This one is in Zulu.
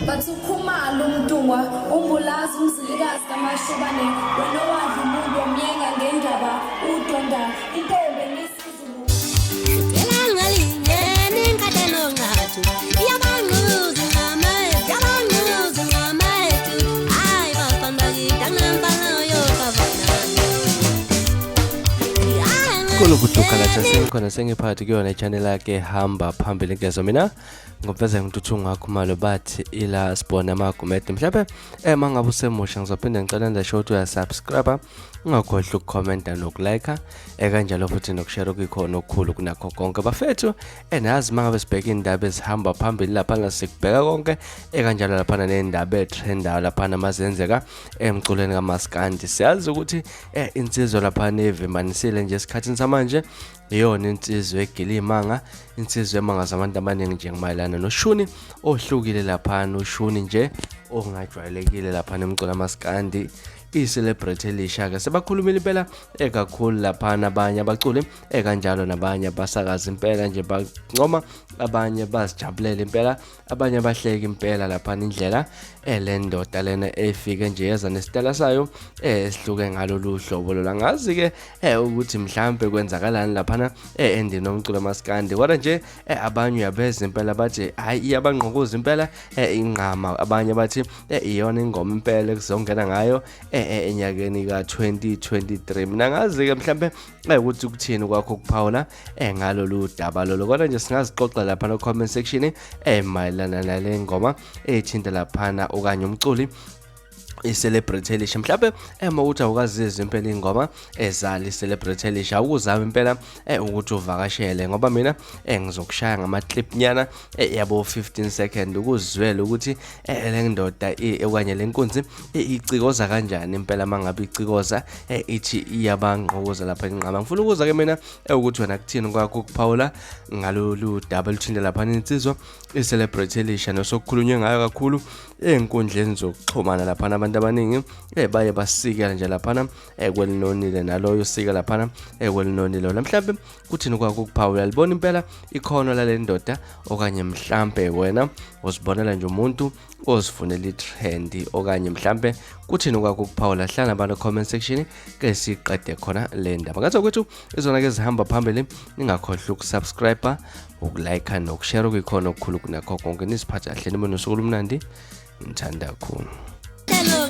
Bathi uKhumalo uMntungwa uMbulazi uMzilikazi kaMashobane wena owadla umuntu wamyenga ngendaba udonda intombi enisizulu. Kulukuduka lathi sengikhona sengiphakathi kuyona i-channel yakhe hamba phambili ngezo mina ngobveza ngintuthu ngakhumalo bathi ila sibona amagumede mhlawumbe uma ngabe usemusha ngizophinde ngicela nje show ukuthi uyasubscribe ungakhohlwa ukukhomenta nokulike ekanjalo futhi nokushare okuyikhona okukhulu kunakho konke bafethu enazi uma ngabe sibheka iy'ndaba ezihamba phambili laphana sikubheka konke ekanjalo laphana ney'ndaba ey'trendayo laphana mazenzeka emculweni kamaskandi siyazi ukuthi insizwa laphana evimbanisile nje esikhathini samanje iyona insizwa egila imanga insizwa emangaza abantu abaningi nje mayelana noshuni ohlukile laphana ushuni nje ongajwayelekile laphana emculo amaskandi i-celebrity elisha-ke sebakhulumile impela ekakhulu laphana abanye abaculi ekanjalo nabanye abasakazi impela nje bancoma abanye bazijabulela impela abanye bahleka impela laphana indlela elendoda lena efike nje yeza nesitela sayo esihluke ngalolu hlobo lola ngazi ke ukuthi mhlambe kwenzakalani laphana endini omculo maskandi kodwa nje abanye uyabeza impela bathi hayi iyabangqokuza impela ingqama abanye bathi iyona ingoma impela ekuzongena ngayo enyakeni ka-2023 mina ngazi ke mhlambe ukuthi kuthini kwakho ukuphawula ngalolu daba lolo kodwa nje singazixoxa lapha no comment section mayelana nale ngoma ethinta laphana okanye umculi i-celebrity elisha mhlawumbe ema ukuthi awukazizwa impela ingoma ezali i-celebrity elisha awukuzama impela ukuthi uvakashele ngoba mina ngizokushaya ngama-clip nyana yabo 15 second ukuzwela ukuthi le ndoda okanye le nkunzi icikoza kanjani impela mangabe icikoza ithi iyabangqokoza lapha inqaba ngifuna ukuza ke mina ukuthi wena kuthini kwakho ukuphawula ngalolu daba oluthinta lapha insizwa i-celebrity elisha nosokukhulunywe ngayo kakhulu ey'nkundleni zokuxhumana laphana abantu abaningi baye basikela nje laphana kwelinonile naloyo usike laphana kwelinonile wena mhlampe kuthini kwakho ukuphawula libona impela ikhono lale ndoda okanye mhlampe wena uzibonela nje umuntu ozifunela i-trend okanye mhlampe kuthini kwakho ukuphawula hlala abantu comment section ke siqede khona le ndaba ngathi kwethu izona ke zihamba phambili ningakhohlwa ukusubscribe ukulike nokushare okuyikhona okukhulu kunakho konke nisiphathe kahle nibe nosuku olumnandi ngithanda kakhulu. Hello,